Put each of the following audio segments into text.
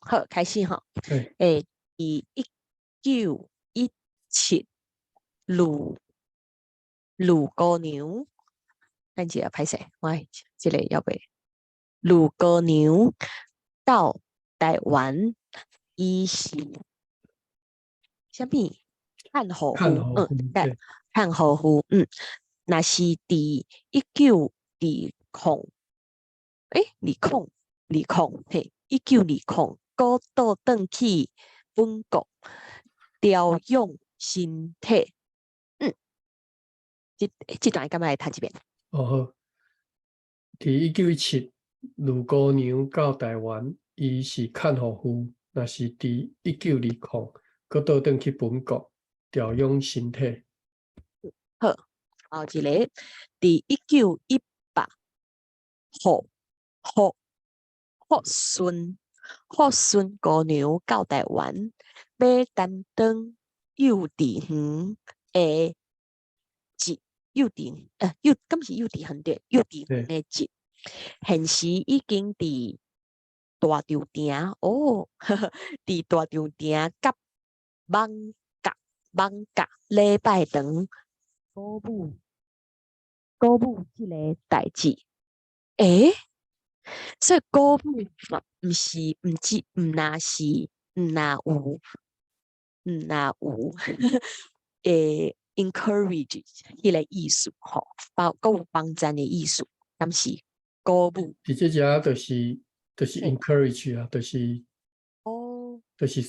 好，開始吼。對。佇1917，呂呂姑娘，等一下歹勢，我這个猶未。呂姑娘到台灣，伊是啥物？看護婦，對，看護婦，若是佇1920，欸，二零二零，嘿，1920，閣倒轉去本國調養身體。這段敢愛讀一遍？哦好，佇1917，呂姑娘到台灣，伊是看護婦，若是佇1920，閣倒轉去本國調養身體。好，後一個，佇1918，霍霍霍順霍順姑娘到台灣，欲擔當幼稚園的職幼稚幼，敢是幼稚園對？幼稚園的職，現時已經佇大稻埕哦，佇大稻埕佮艋舺艋舺禮拜堂鼓舞鼓舞這个代誌。欸，所以鼓舞嘛，毋是毋止毋若是毋若有毋若有encourage 彼个意思吼，包閣有幫贊的意思，敢是鼓舞？佇這遮就是 encourage 啊，就是就是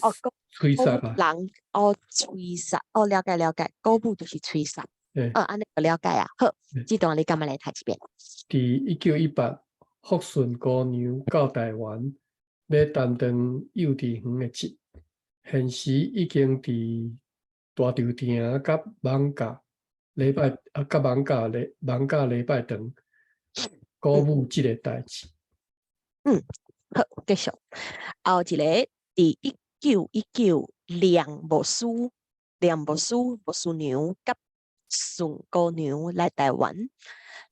催促啊。人哦，催促哦，了解了解，鼓舞就是催促。哦，按呢就了解啊。好，這段你敢愛來讀一遍？佇1918，福順姑娘到台灣，欲擔當幼稚園的職，現時已經佇大稻埕佮艋舺禮拜啊，佮艋舺禮艋舺禮拜堂鼓舞這个代誌。好，繼續。後一個，佇1919，梁牧師、梁牧師、牧師娘佮孫姑娘來台灣。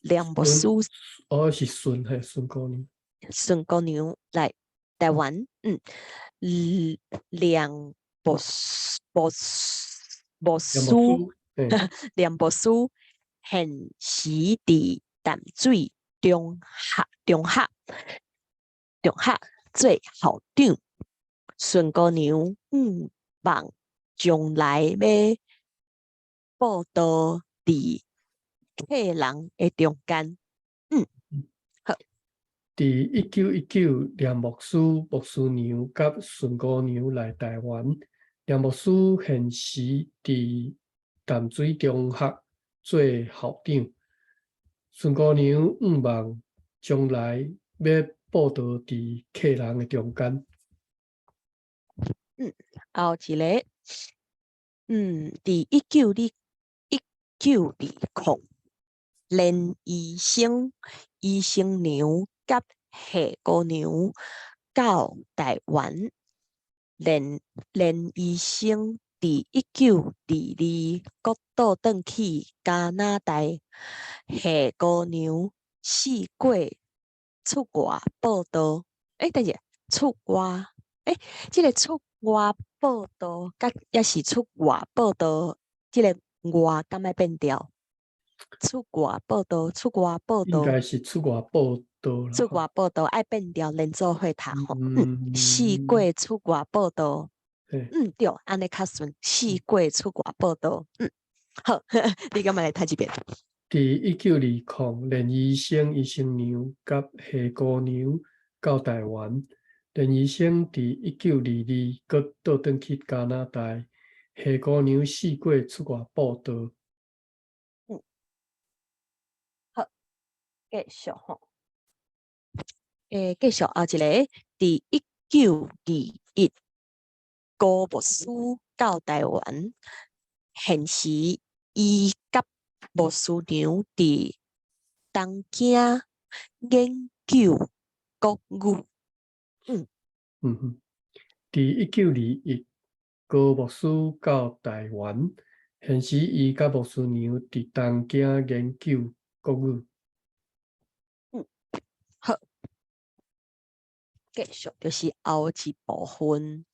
梁牧師，哦，是孫嘿，孫姑娘。孫姑娘來台灣，梁牧牧牧師，梁牧師現時佇淡水中學中學中學做校長。孫姑娘向望將來欲佈道佇客人的中間。好。佇1919，梁牧師、牧師娘佮孫姑娘來台灣。梁牧師現時佇淡水中學做校長。孫姑娘向望將來欲佈道佇客人的中間。後一个，佇1920，連醫生、醫生娘佮謝姑娘到台灣。連連醫生佇1922閣倒轉去加拿大。謝姑娘四過出外報道。欸，等下，出外，欸，這个出外報道，佮抑是出外報道，這个外敢愛變調？出外報道，出外報道，應該是出外報道。出外報道愛變調，連做伙讀吼。四過出外報道。對，按呢較順。四過出外報道。好，你敢愛來讀一遍？佇1920，連醫生、醫生娘佮謝姑娘到台灣。連醫生佇1922閣倒轉去加拿大。謝姑娘四過出外報道。好，繼續吼。繼續後一个，佇1921，高牧師到台灣，現時伊佮牧師娘佇東京研究國語。佇1921，高牧師到台灣，現時伊佮牧師娘佇東京研究國語。好。繼續就是後一部分，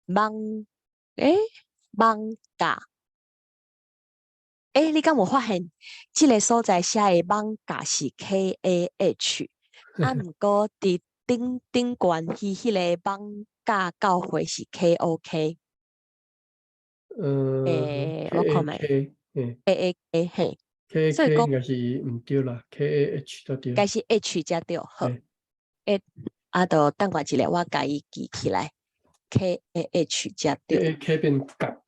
艋欸艋舺。欸，你敢有發現這个所在寫的艋舺是 KAH，啊，毋過佇頂頂懸彼彼个艋舺教會是 KOK。欸，我看覓。 KAK，嘿。 KAK，嘿。 KAK 所以講應該是毋對啦，KAH 才對。應該是 H 才對，好。欸，啊，就等我一下，我共伊記起來，KAH 才對。 KAK 變甲。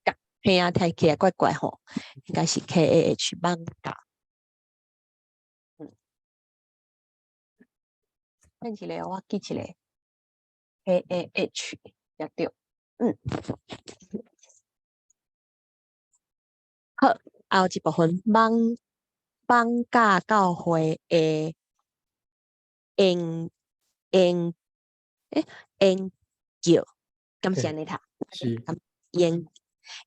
甲，嘿啊，聽起來怪怪吼，應該是 KAH 艋舺。等一下，我記一下，KAH 才對。好，後一部分，艋艋舺教會的研研欸研究，敢是按呢讀？是。研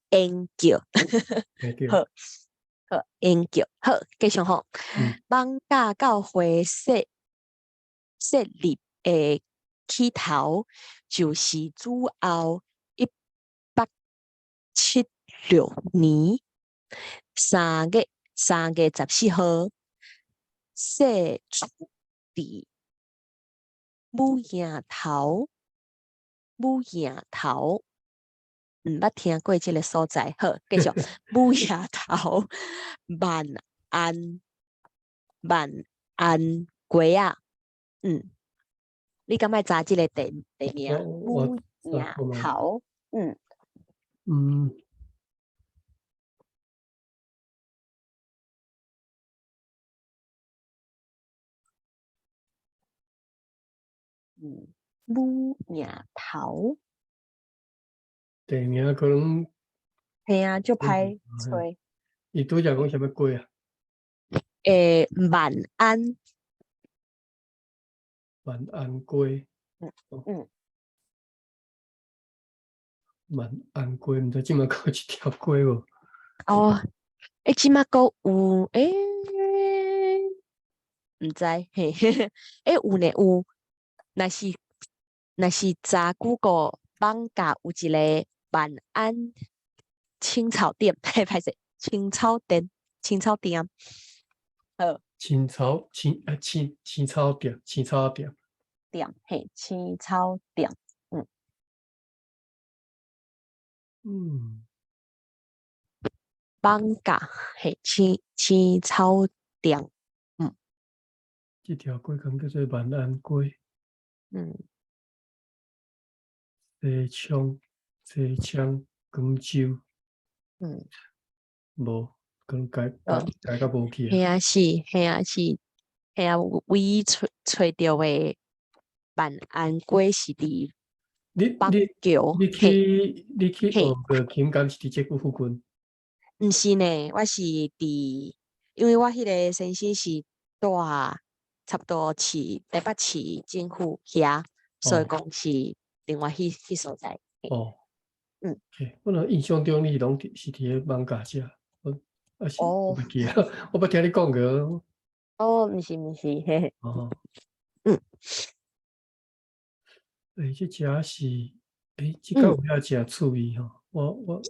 研究。好，好，研究，好，繼續吼。艋舺教會設設立的起頭，就是主後176年3月14號，設佇武營頭，武營頭，毋捌聽過這个所在。好，繼續。武營頭萬安萬安街仔，你敢會知這个地地名？武營頭，武營頭。地名可能。嘿啊，足歹揣。伊拄才講啥物街啊？欸，萬安。萬安街。萬安街，毋知這馬閣有這條街無？哦，欸，這馬閣有，欸，毋知，嘿，欸，有呢有，若是查 Google 艋舺有一个萬安青草店，嘿，歹勢，青草店，青草店。好。青草青啊青青草店，青草店。店，嘿，青草店，艋舺，嘿，青青草店，這條街可能叫做萬安街。西昌，西昌，廣州。無，可能改改改甲無去啊。嘿啊是，嘿啊是，嘿啊，唯一揣揣著的萬安街是佇北你你橋，你去你去學月琴，敢是佇這個附近？毋是呢，我是佇，因為我彼个先生是住差不多市台北市政府遐，所以講是另外彼彼所在。我若印象中你攏佇是佇咧艋舺遮，我啊是我袂記啊，我捌聽你講過。哦，毋是毋是，嘿嘿。欸，這遮是，欸，這到位也誠趣味吼，我我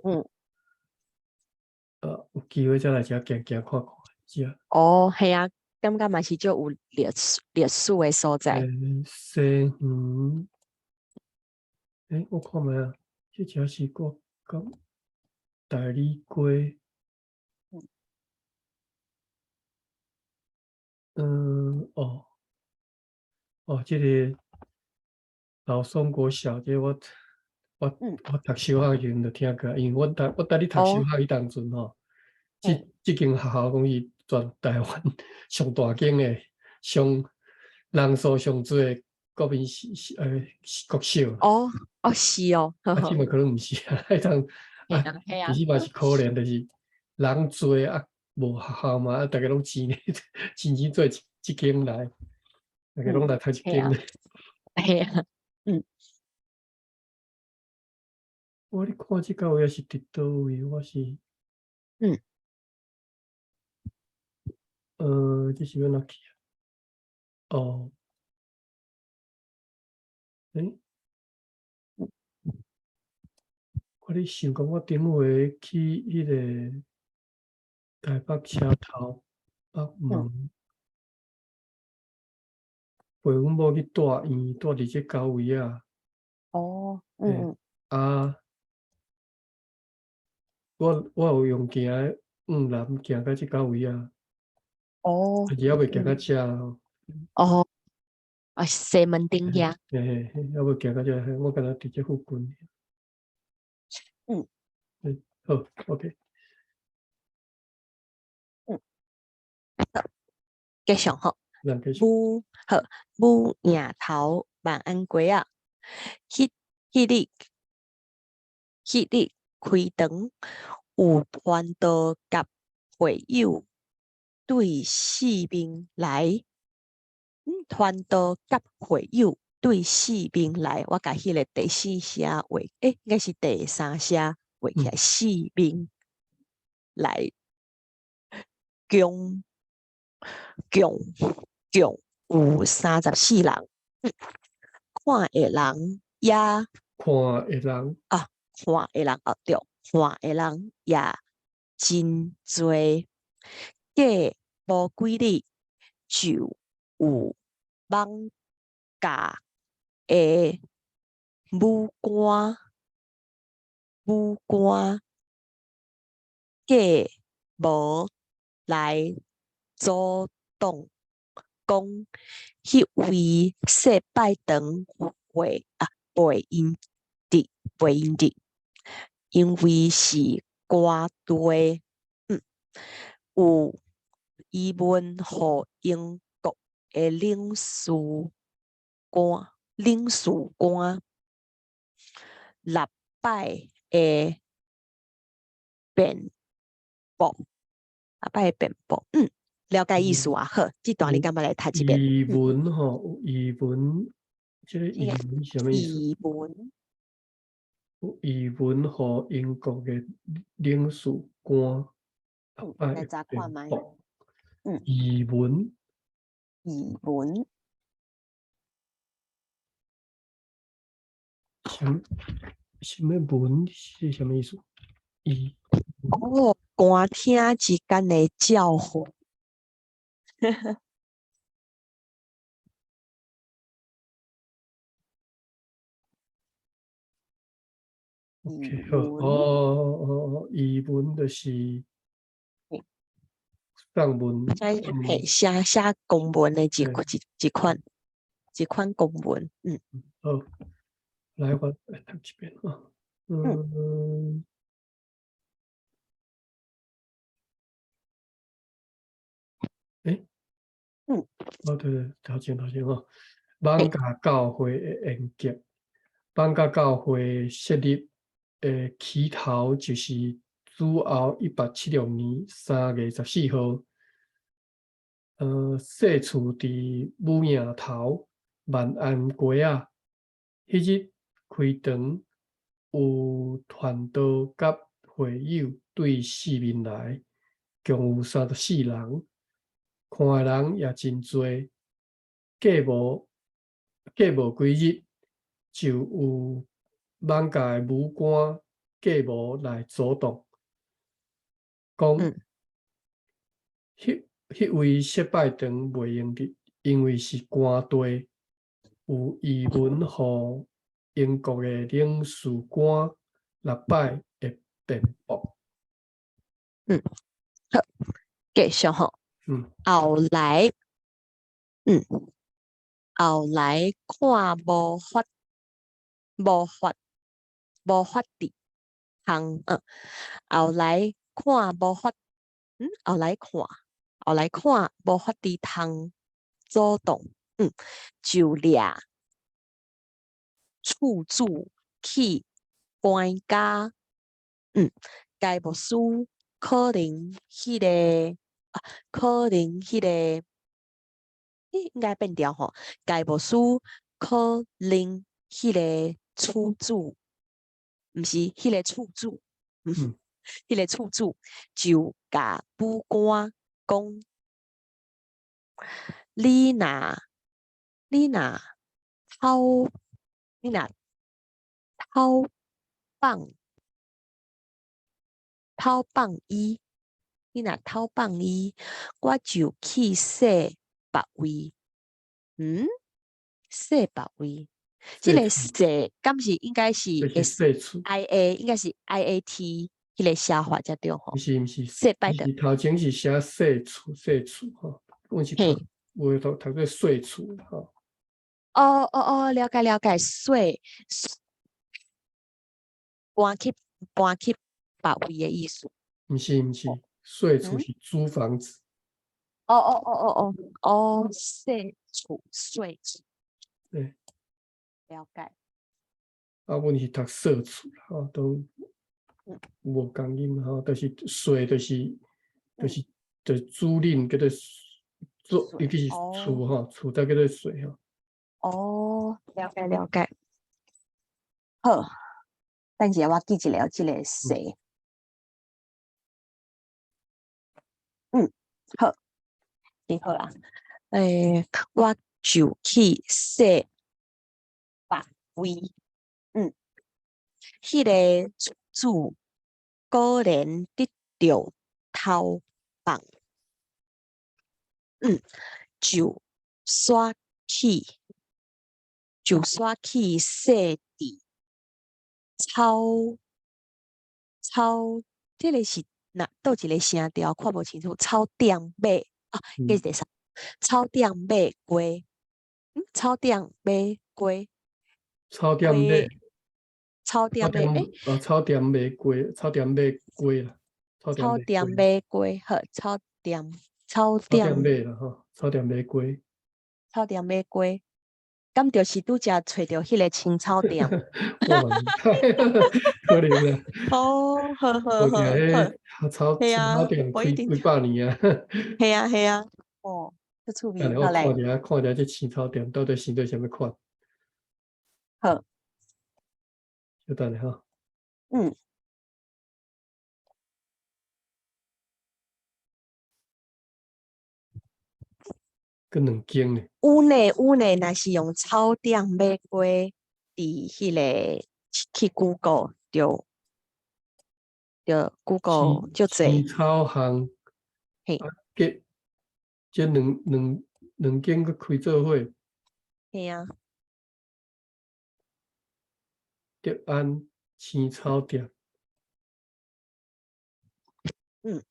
有機會再來遮行行看看，遮。哦，嘿啊，感覺嘛是足有歷史歷史的所在。欸，西園，欸，我看覓啊，這遮是我講大理街。哦，哦，這个老松國小，這個我我我讀小學時陣就聽過，因為阮讀我佇咧讀小學彼當陣吼，這這間學校講是全台灣上大間的、上人數上濟的國民是國小。哦哦是哦，啊，這馬可能毋是啊，彼當啊，其實嘛是可憐，就是人濟啊，無學校嘛，啊，逐家攏錢錢錢做一間來，逐家攏來讀一間。嘿啊，我咧看這到位是佇佗位？我是，這是欲按怎去啊？哦，欸，我咧想講，我頂回去彼個台北車頭北門，陪阮某去蹛院，蹛佇這九位仔。啊，我有用行的往南行到這九位仔。但是猶未行到遮吼。哦，啊，西門町遐。嘿嘿嘿，猶未行到遮，我敢若佇這附近。好，OK。好，繼續吼。咱繼續。武好，武營頭萬安街仔，彼日開場有傳道佮會友對四面來，傳道佮會友對四面來，我共彼个第四聲畫，欸，應該是第三聲畫起來，四面來，共共共有34人，看的人也看的人啊，看的人哦，對，看的人也真濟。過無幾日就有艋舺的武官，武官過無來阻擋，講彼位禮拜堂會啊袂用得，袂用得，因為是官地，有疑問予英國的領事館六擺的辯駁，六擺的辯駁，了解意思啊？好，這段你敢欲來讀一遍？疑問吼，疑問，這个疑問是啥物意思？疑問，有疑問予英國的領事館六擺來的查看覓。辯駁。疑問，疑問，啥啥物文是啥物意思？疑哦，官廳之間的照會。 OK，疑好，哦問，哦哦，疑問就是送文，這送嘿寫寫公文的一嘿一款公文，好，來我來讀一遍啊。欸，哦對，頭前頭前吼，艋舺教會的沿革，艋舺教會設立的起頭就是主後176年3月14號，設厝佇武營頭萬安街仔。彼日開場有傳道佮會友對四面來，共有34人，看的人也真濟。過無幾日，就有艋舺的武官過無來阻擋，講彼位禮拜堂袂用得，因為是官地，有疑問予英國的領事館六擺的辯駁。好，繼續吼。後來看無法無法無法佇通，後來看無法，後來看無法佇通阻擋，就掠厝主去官家，該牧師可能彼个啊，可能彼个，欸，應該變調吼，該牧師可能彼个厝主，毋是彼个厝主，彼个厝主就共武官講，你若偷你若偷放偷放伊，你若偷放伊，我就去踅別位。嗯？踅別位？這個踅敢是應該是 S I A，應該是 IAT 彼個寫法才對吼。毋是毋是，踅拜的。頭前是寫踅厝踅厝吼，阮是讀有讀讀做稅厝吼。哦哦哦，了解了解，稅搬去搬去別位的意思。毋是毋是，稅厝是租房子。哦哦哦哦哦哦，稅厝稅厝。對。了解。啊，阮是讀稅厝吼，都無仝音吼，就是稅，就是就是就租賃叫做做，尤其是厝吼，厝才叫做稅吼。哦，了解了解。好，等下我記一下這個稅。嗯，好，真好啦。欸，我就去踅別位。嗯，彼個厝主果然得著偷放。嗯，就煞去，就煞去踅佇草草，這個是哪佗一個聲調？看無清楚。草店尾啊，記者啥？草店尾街，嗯，草店尾街，草店尾，草店尾，欸，哦，草店尾街，草店尾街啦，草店尾街，好，草店，草店尾啦，吼，草店尾街，草店尾街，敢就是拄才揣著彼個青草店。可能啦。哦，好好好，好。草草店開幾百年啊。係啊係啊，哦，足趣味。我看一下，看一下這青草店到底生做啥物款。好。稍等下哈。嗯。閣兩間呢？有呢有呢，若是用草店尾街，佇彼個去 Google 就就 Google 就濟。青草巷，嘿，啊，這這兩兩兩間閣開做伙。嘿啊。德安青草店。嗯。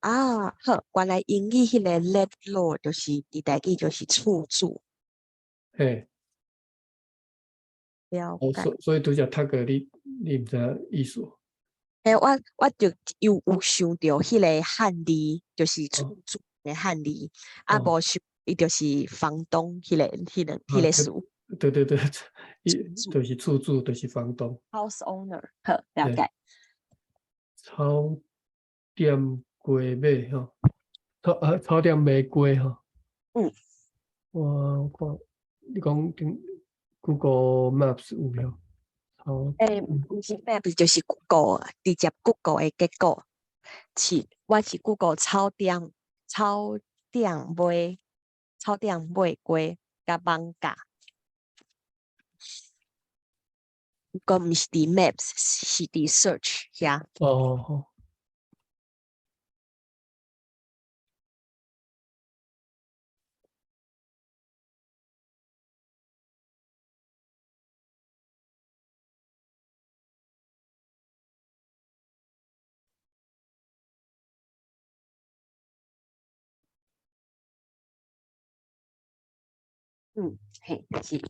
啊，好，原來英語彼個 landlord 就是佇台語就是厝主。嘿。了解。所所以拄才讀過你，你毋知影意思？嘿，我我就有有想著彼個漢字，就是厝主的漢字，啊，無想伊就是房東彼個彼個彼個詞。對對對，伊就是厝主，就是房東。 House owner，好，了解。草店街尾吼，草啊草店尾街吼。嗯。我看你講頂 Google Maps 有無？草。欸，毋是 Maps，就是 Google，直接 Google 的結果是，我是 Google 草店草店尾草店尾街佮網架。閣毋是佇 Maps，是佇 Search 遐。哦好。嗯，嘿，是。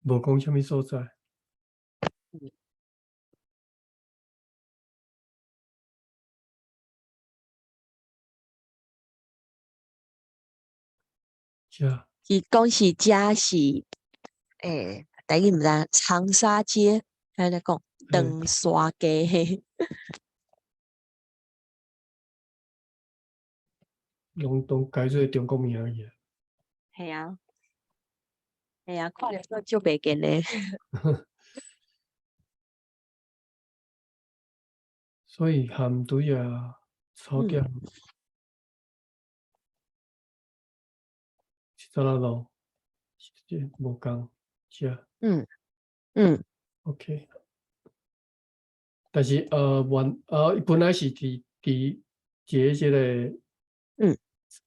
無講啥物所在。遮。伊講是遮是，欸，台語毋知長沙街，按呢講，長沙街嘿。攏攏改做中國名去啊。嘿啊。嘿啊，看著閣足袂見的。所以含對啊，草點是怎路？這無仝，是。OK。但是原本來是佇佇這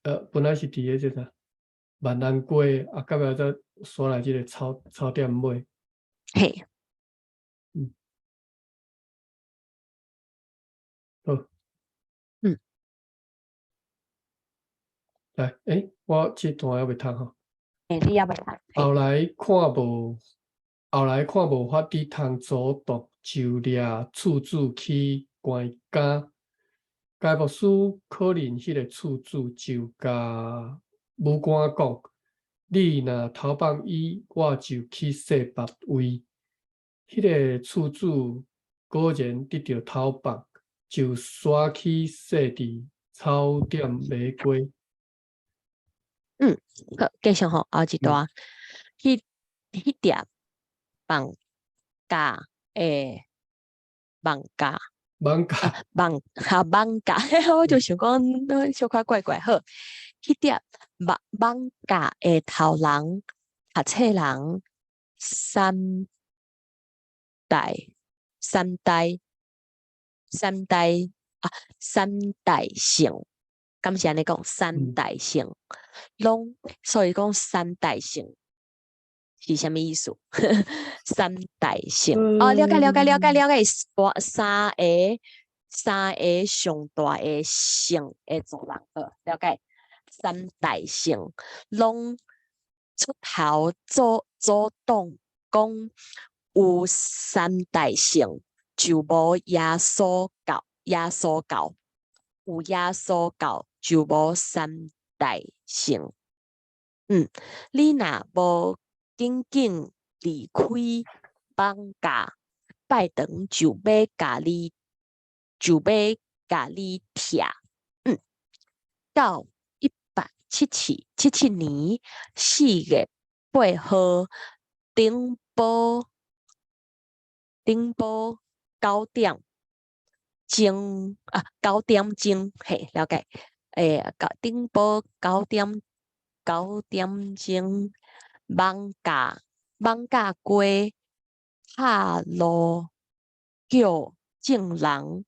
個，本來是佇個這啥萬安街，啊，到尾才徙來這個草點尾。好。來，我這段猶未讀吼。欸，你猶未讀。後來看無法佇通阻擋，就掠厝主去關監。該牧師可憐彼个厝主，就共武官講：你若投放伊，我就去穡別位。彼个厝主果然得著投放，就徙去穡佇草點尾街。好，繼續吼，後一段，彼碟放假的網架，網架，網哈網架，我就想講小可怪怪。好，彼碟網架的頭人、讀冊人，三代啊，三代姓，敢是按呢講？三代姓，攏所以講三代姓是啥物意思？三代姓，哦，了解了解了解了解，三個上大的姓的族人，好，了解。三代姓攏出頭阻擋，講有三代姓就無耶穌教，耶穌教有耶穌教就無三代姓。你若無緊緊離開艋舺，拜堂就欲共你拆。到1877年4月8號，頂晡9點鐘啊，9點鐘，嘿，了解。頂晡9點鐘，艋舺街拍鑼叫眾人。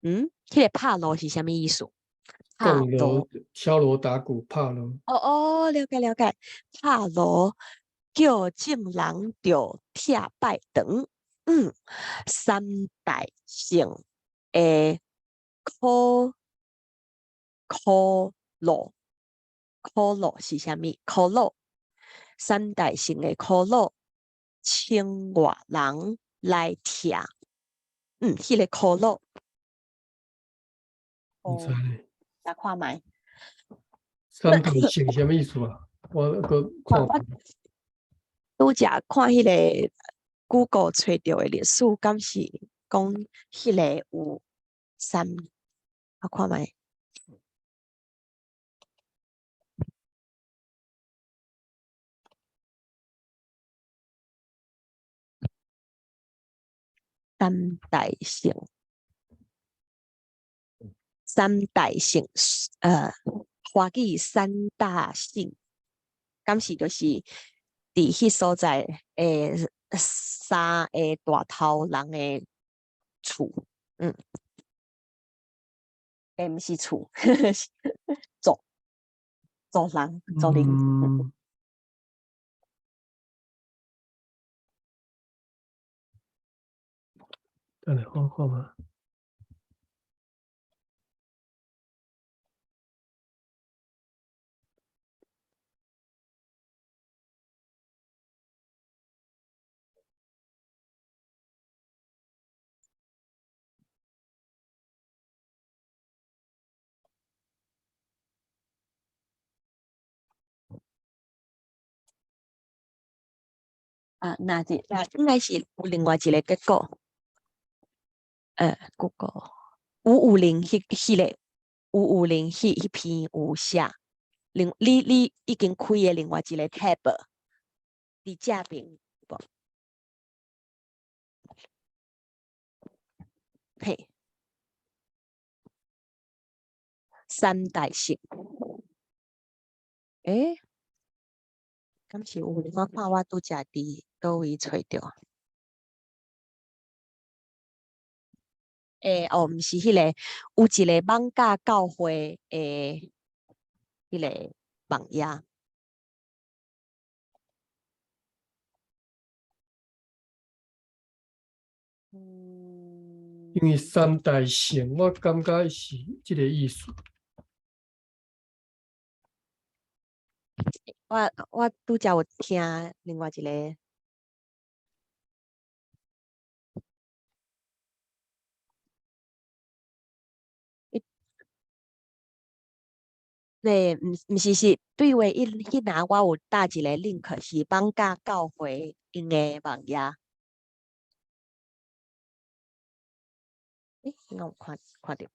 彼个拍鑼是啥物意思？拍鑼，敲鑼打鼓，拍鑼。哦哦，了解了解。拍鑼叫眾人著拆拜堂。三代姓的苦路是啥物？苦路，三代姓的苦路，千外人來拆。彼个苦路。毋知呢。來看覓。三代姓啥物意思啊？我閣看。拄才看彼个 Google 揣著的歷史，敢是講彼个有三，我看覓。三代姓，三代姓，華語三大姓，敢是就是佇彼所在的三个大頭人的厝，毋是厝，族人，族人。等下看看覓。啊，那應該是有另外一個結果。Google 550彼個550彼篇有寫，你已經開的另外一個 tab，佇正邊無？嘿，三大聖。欸，敢是有？我看我拄才佇佗位揣著。欸，哦，毋是彼个，有一个艋舺教會的彼个網頁。因為三大聖，我感覺是這个意思。我拄才有聽另外一个。對，毋是是對話伊彼若我有搭一个 link 是艋舺教會𪜶的網頁。欸，我有看著。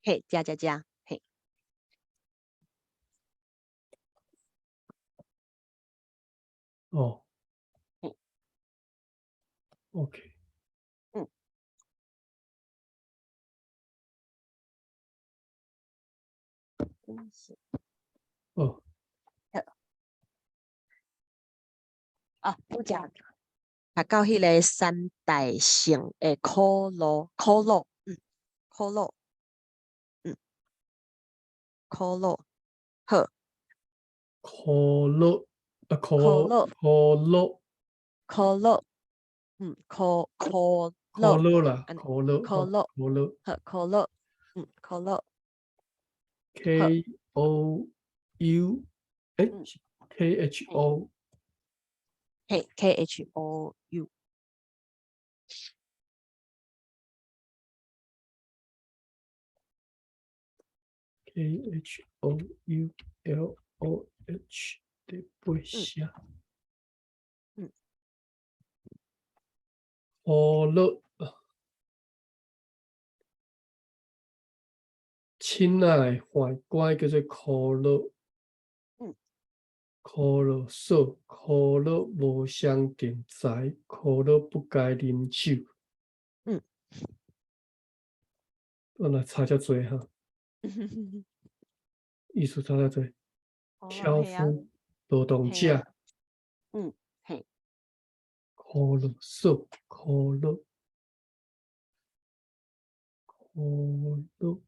嘿，遮遮遮，嘿。哦。OK。哦。啊，拄才讀到彼个三大聖的苦樂，苦樂，苦樂，苦樂，好。苦樂，啊，苦苦樂，苦樂。苦樂，苦苦苦樂，樂啦，苦樂，苦樂，苦樂。好，苦樂，苦樂。 K O U，欸，K H O。嘿，K H O U。 K H O U L O H 第八聲。苦樂，親愛的法官叫做苦樂。苦樂所，苦樂無相定財，苦樂不該啉酒。我若差遮濟哈。意思差遮濟。挑夫、勞動者。嘿。苦樂所，苦樂，苦樂。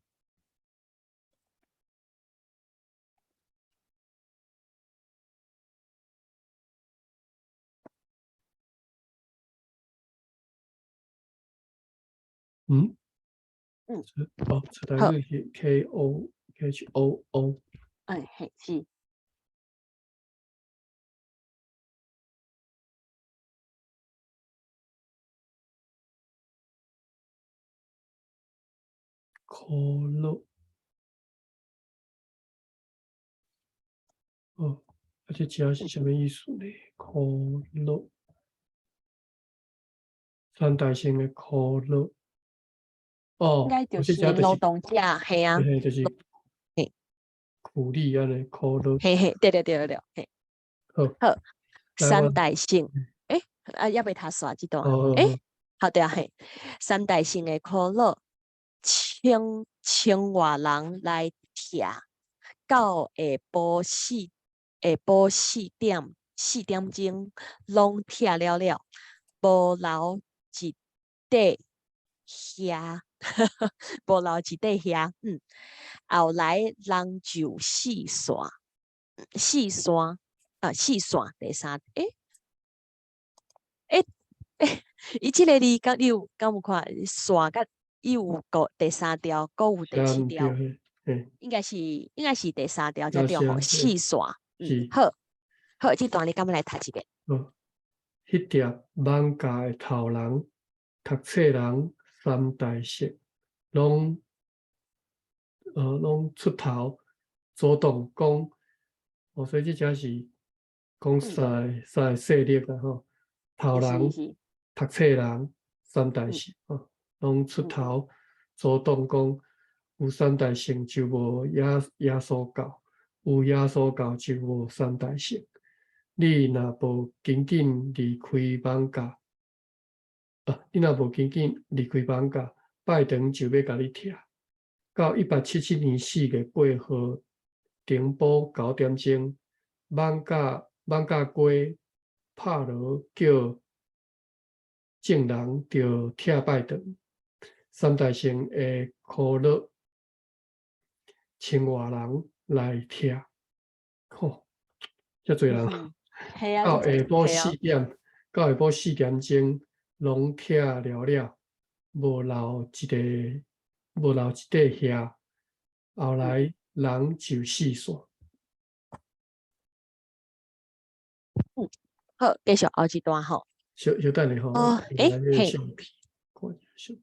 哦，這台語是 K O H O O。哎，嘿，是。苦樂。哦，啊，這字是啥物意思呢？苦樂。三大聖的苦樂。哦，應該就是勞動者，嘿啊。嘿，就是苦力按呢，苦樂。嘿嘿，對對對對對，嘿。好。好，三大聖，欸，啊，猶未讀煞這段，欸，好對啊，嘿，三大聖的苦樂，千千外人來拆，到下晡4點鐘，攏拆了了，無留一塊瓦，無留一塊瓦，後來人就四散，四散，啊，四散，第三，欸，欸，欸，伊這个字敢你有敢有看？線佮伊有閣第三條，閣有第四條，應該是第三條才對吼，四線，好，好，這段你敢欲來讀一遍？哦，彼碟艋舺的頭人、讀冊人、三大聖，攏出頭主動講，哦，所以這才是講三個勢力啦吼，頭人、讀冊人、三大聖，哦，攏出頭主動講，有三大聖就無耶穌教，有耶穌教就無三大聖。你若無緊緊離開艋舺，啊，你若無緊緊離開艋舺，拜堂就欲共你拆。到1877年4月8號，頂晡9點鐘，艋舺街拍鑼叫眾人著拆拜堂。三大姓的苦樂千外人來拆，吼，遮濟人。到下晡四點，到下晡4點鐘，攏拆了了，無留一個，無留一塊瓦。後來人就四散。好，繼續後一段吼。小小等下吼，哦，欸，嘿。相片，看一下相片。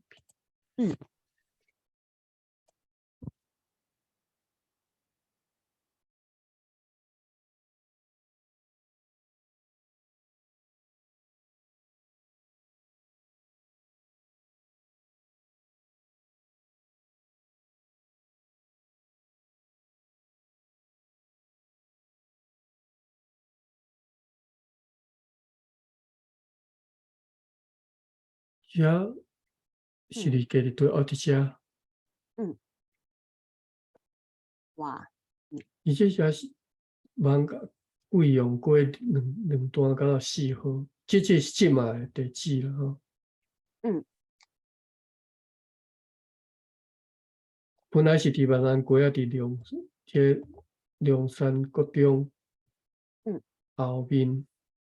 遮是佇家己對哦，佇遮。哇。伊這遮是艋舺貴陽街兩段到4號，這是這馬的地址啦吼。本來是佇萬安街啊，佇龍山國中後面，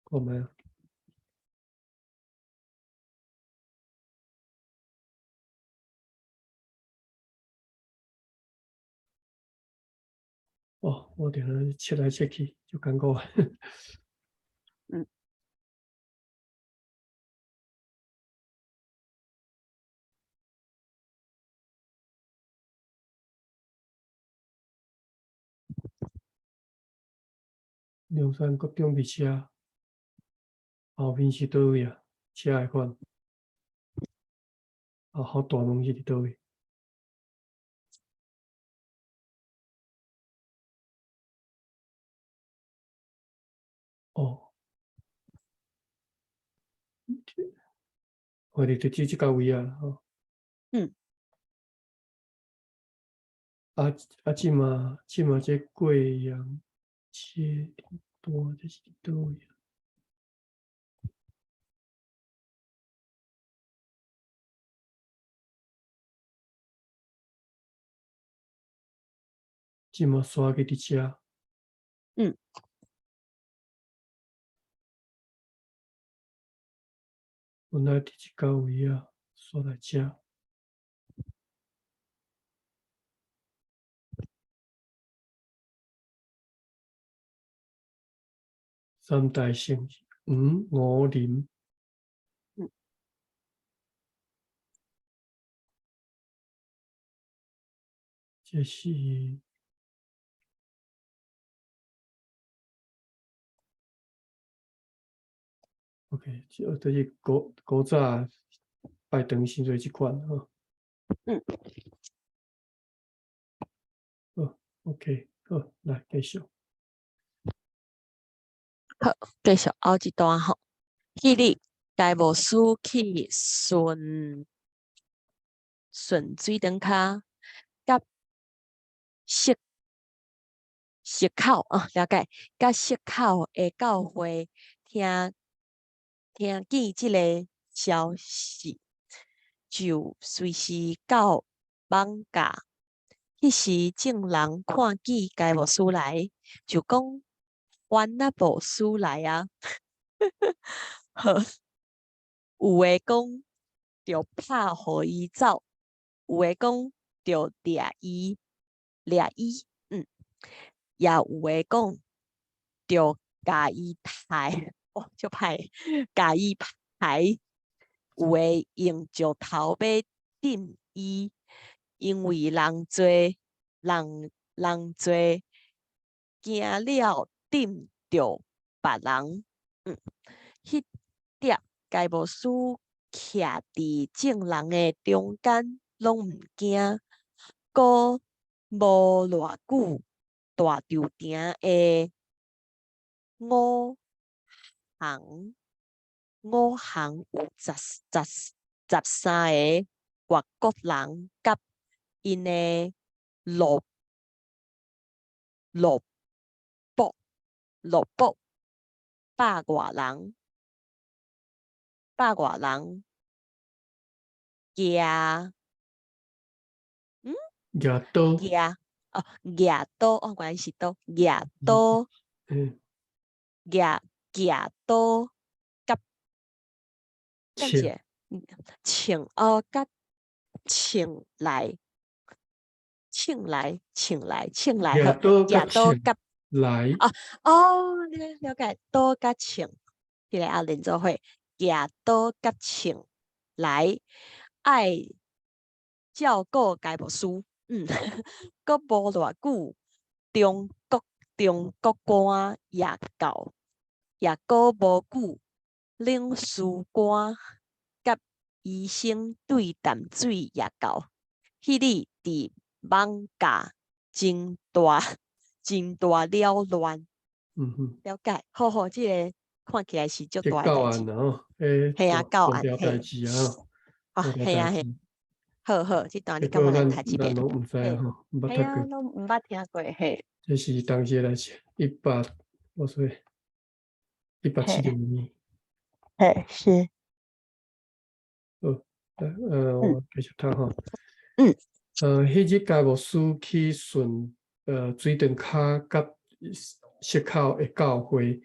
看覓啊？哦，我佇遐切來切去，足艱苦。龍山國中佇遮，後面是佗位啊？遮的款。啊，好大門是佇佗位？哦，我佇這個位啊，吼。啊，這馬這貴陽街段，這是佇佗位啊？這馬煞去佇遮。本來佇這個位啊，煞來遮。三大姓黃吳林。這是 OK，這就是古早拜堂時陣這款吼。好，OK，好，來繼續。好，繼續後一段吼。彼日，該牧師去順水燈跤，佮石口啊，了解，佮石口的教會聽見這个消息，就隨時到艋舺。彼時眾人看見該牧師來，就講：番仔牧師來啊！好，有的講著拍予伊走，有的講著掠伊，掠伊，也有的講著共伊刣，哦，足歹，共伊刣，有的用石頭欲擲伊，因為人濟，人濟，驚了擲著別人。彼碟該牧師徛佇眾人的中間，攏毋驚。閣無偌久，大稻埕的五行五行有十三个外國人佮𪜶的奴僕百外人，百外人，舉舉刀，舉哦，舉刀哦，原來是刀，舉刀，舉刀佮等槍者，銃哦，佮銃來，銃來，銃來，銃來，好，舉刀佮舉刀銃佮來，哦哦，了了解，刀佮銃，彼个啊連做伙，舉刀佮銃來，愛照顧該牧師，閣無偌久，中國官也到，也閣無久，領事官佮醫生對淡水也到。彼日佇艋舺真大真大擾亂。了解，好好，這个看起來是足這教大的代誌。案啦吼，彼嘿啊，大教案，大條代嘿。誌啊吼，哦，大條嘿啊嘿。代誌。好好，這段你結果敢有來咱讀一遍？咱攏毋知嘿，吼，毋捌嘿啊，讀過。攏毋捌聽過，嘿。這是當時的代誌，一百我說175年。嘿，是。好，我繼續讀吼。彼日該牧師去巡水長跤佮溪口的教會，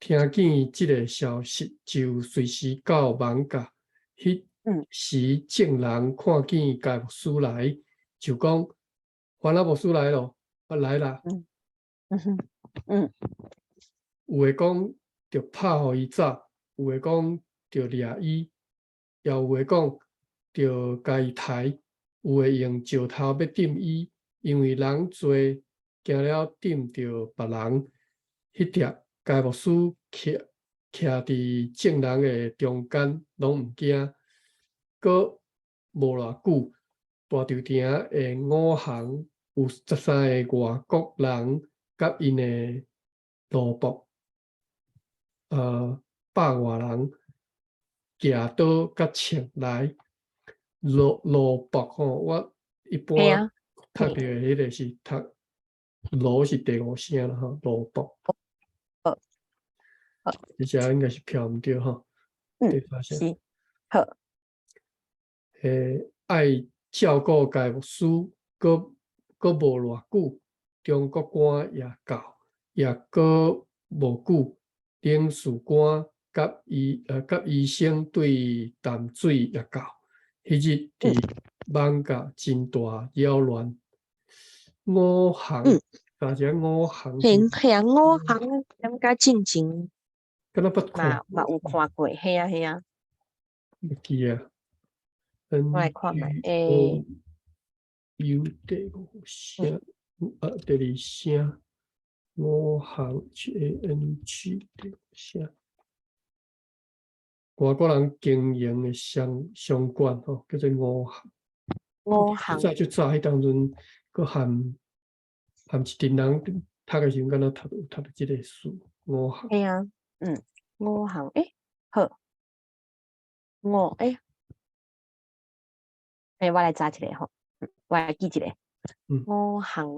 聽見這个消息，就隨時到艋舺。彼時眾人看見該牧師來，就講：番仔牧師來咯，啊來啦！有的講著拍予伊走，有的講著掠伊，也有的講著共伊刣，有的用石頭欲擲伊，因為人濟，驚了擲著別人。彼粒該牧師徛徛佇眾人的中間，攏毋驚。閣無偌久，大稻埕的五行有十三个外國人佮𪜶的奴僕，百外人舉刀佮銃來。奴僕吼，我一般讀著的彼个是讀奴是第五聲啦吼，奴僕。這隻應該是飄毋對吼，第三聲。是，好。愛照顧該牧師，閣無偌久，中國官也到，也閣無久，領事官佮醫生對淡水也到。彼日佇艋舺真大擾亂。五行，大只五行。嘿，嘿啊，五行感覺進前敢若捌看嘛嘛有看過，嘿啊嘿啊。袂記啊。我來看覓，欸。 U 第五聲，第二聲，五行 H A N G 第五聲。外國人經營的商館吼，叫做五行。五行。早就早彼當陣，閣含一陣人讀的時陣，敢若讀著這个詞五行。嘿啊，五行，欸，好。五，欸。欸，我來查一下吼，我來記一下。五行。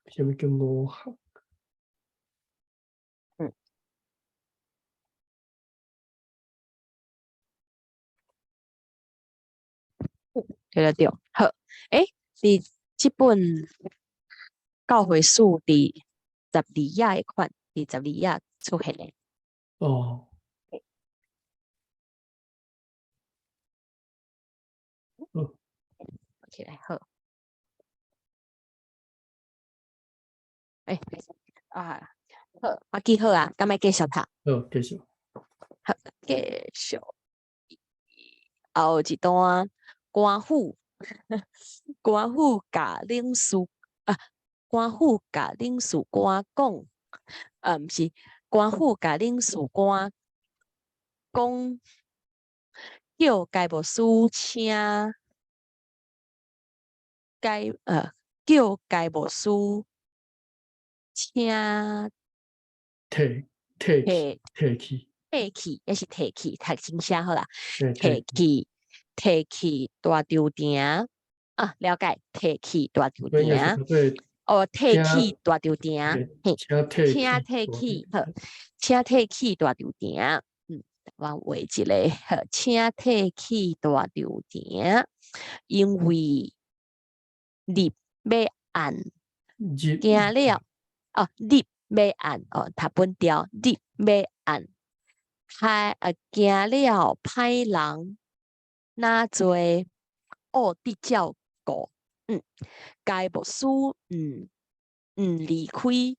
啥物叫五行？對對對，好。欸，佇這本教會史佇十二頁的款，佇十二頁出現的。哦。起來好。欸，啊，好，我記好啊，敢欲繼續讀？好，繼續。好，繼續。後一段，官府，官府共領事啊，官府共領事官講，啊，毋是，官府共領事官講，叫該牧師請該叫該牧師請退退去退去退退去，抑是提去，讀清寫好啦。提去，提去大稻埕啊，了解，提去大稻埕。哦，提去大稻埕，嘿，請提去，好，請提去大稻埕。我畫一个，好，請退去大稻埕，因為日欲暗，驚了，哦，日欲暗，哦，讀本調，日欲暗，歹啊，驚了歹人，若濟惡得照顧，該牧師毋離開，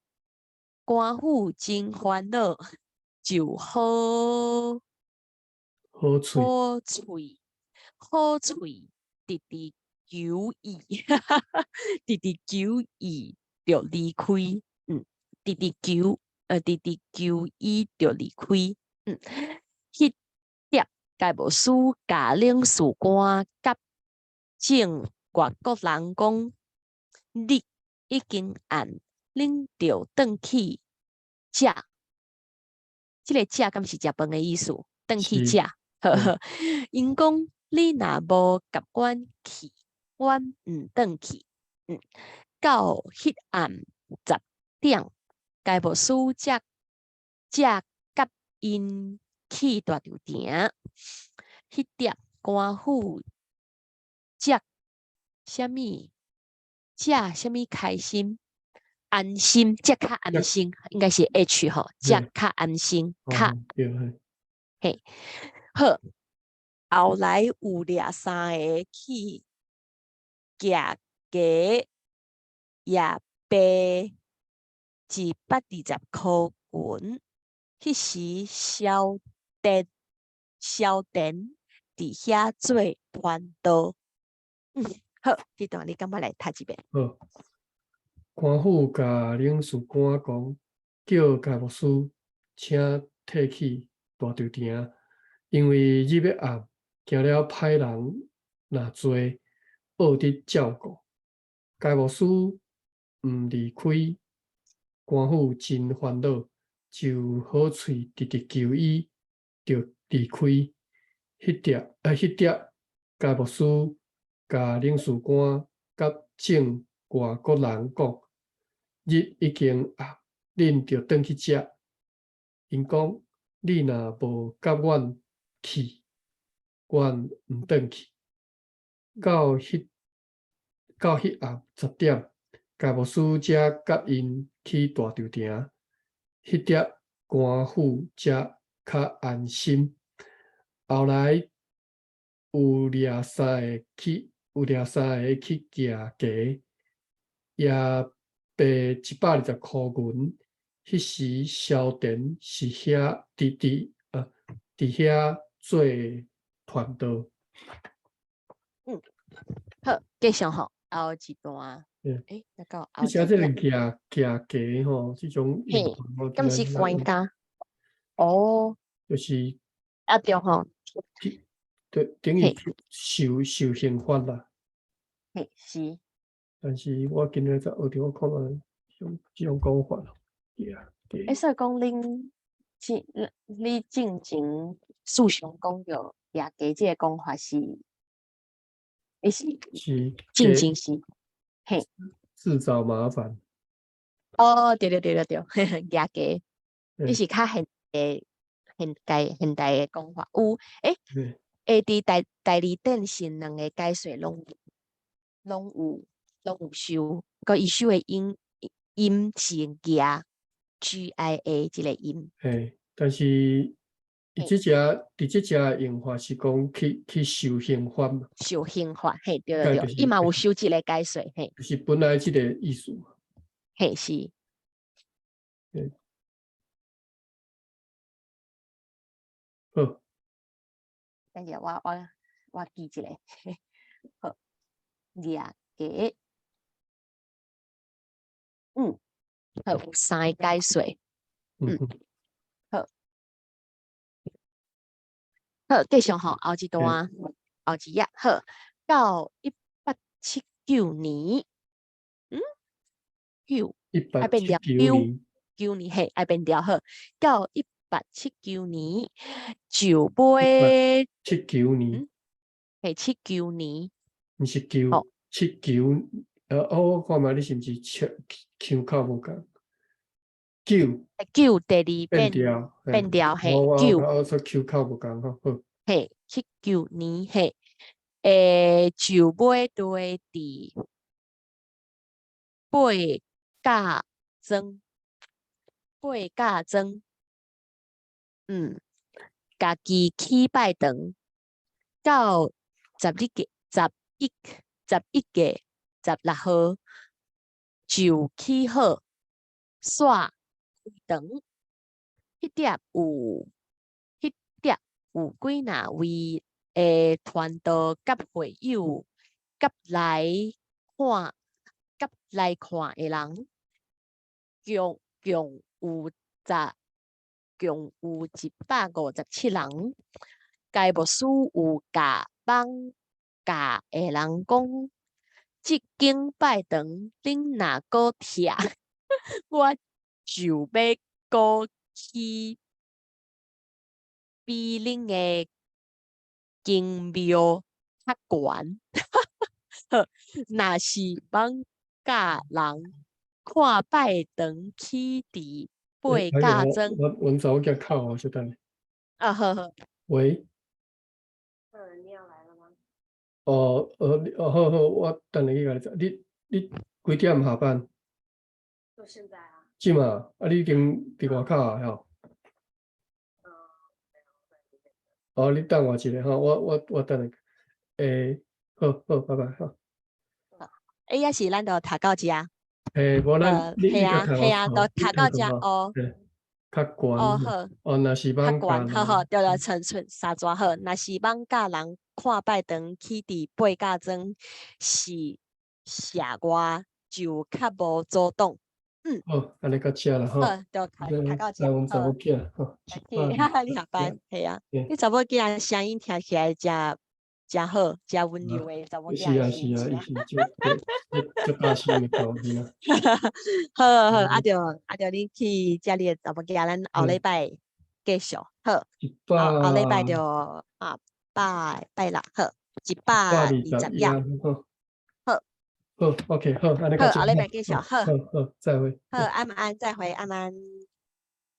官府真煩惱，就好好喙，好喙，好喙，直直求伊，直直求伊著離開，直直求，直直求伊著離開，彼碟該牧師共領事官佮眾外國人講，日已經暗，恁著轉去食。這个食敢是食飯的意思？轉去食，呵呵。𪜶講你若無共阮去，阮毋轉去。到彼暗10點，該牧師才才佮𪜶去大稻埕。彼碟官府才啥物？才啥物開心？安心，才較安心，應該是 H 吼，才較安心，較嘿，好。後來有掠三个去蜈雞，也賣120箍銀。彼時蕭殿蕭殿佇遐做傳道。好，這段你感覺來讀一遍。好。官府共領事官講，叫該牧師請退去大稻埕，因為日欲暗，驚了歹人若濟，惡得照顧。該牧師毋離開，官府真煩惱，就好喙直直求伊，著離開。彼碟，該牧師共領事官佮眾外國人講，日已經暗，恁著轉去食。𪜶講，你若無佮阮去，阮毋轉去。到彼暗10點，該牧師才佮𪜶去大稻埕。彼碟官府才較安心。後來有掠三个去，有掠三个去蜈雞，也賣120箍銀。彼時蕭田是遐佇遐做傳道。好，繼續吼，後一段。欸，那個你寫這個蜈蜈雞吼，這種嘿，敢是官家？哦，就是啊對吼，對，等於受受刑罰啦。嘿，是。但是我今日才學著，我看覓這種講法。欸，所以講恁進你進前思想講著蜈雞這个講法是，你是是進前是，嘿，自找麻煩。哦，對對對對對，蜈雞，你是較現代現代現代的講法，有欸，欸，佇大大字典是兩个解說攏有收，閣伊收的音音是蜈 G I A 這个音。嘿，但是伊這隻佇這隻用法是講去受刑罰嘛？受刑罰，嘿，對對對，伊嘛有收這个解說，嘿。就是本來這个意思。嘿，是。好。等下我記一下，好，蜈雞，好，有三个解說，好，好，繼續吼，後一段，後一頁，好，到1879年，九，1879年，九年，嘿，愛變調好，到一八七九年就尾七九年，係七九年，毋是九七九，我看覓你是毋是腔腔口無仝？九九第二變變調，變調嘿，九，我說腔口無仝吼，好，嘿，七九年嘿，就尾對佇八甲莊，八甲莊，家己去拜堂，到11月11月16號就起好，煞開堂。彼碟有幾若位的傳道佮會友，佮來看的人，共有157人。該牧師有共艋舺的人講，這間拜堂恁若閣拆，我就欲閣起比恁的間廟較懸。若是艋舺人看拜堂起佇八甲莊，阮查某囝敲我，小等下。啊，好好。喂。你要來了嗎？哦，哦，好好，我等下去共你載。你幾點下班？就現在啊。這馬，啊，你已經佇外口啊？吼。哦，你等我一下吼，我等下。好好，拜拜，好。欸，抑是咱就讀到遮。嘿，無咱你係啊，係啊，就讀到遮哦。較懸。哦好。哦，若是較懸，好好，對了，陳出三逝好。若是艋舺人看拜堂起佇八甲莊，是社外就較無阻擋。好，按呢到遮啦吼。好，就讀到遮。阮查某囝吼。你下班，係啊。你查某囝聲音聽起來誠誠好，誠溫柔的查某囝。是啊是啊，伊是足足大聲的口音啊。好好，啊著啊著，你去遮你的查某囝，咱後禮拜繼續。好，後後禮拜就啊拜拜六，好，120頁。好。好，OK，好，按呢好，後禮拜繼續，好。好好，再會。好，晚安，再會，晚安。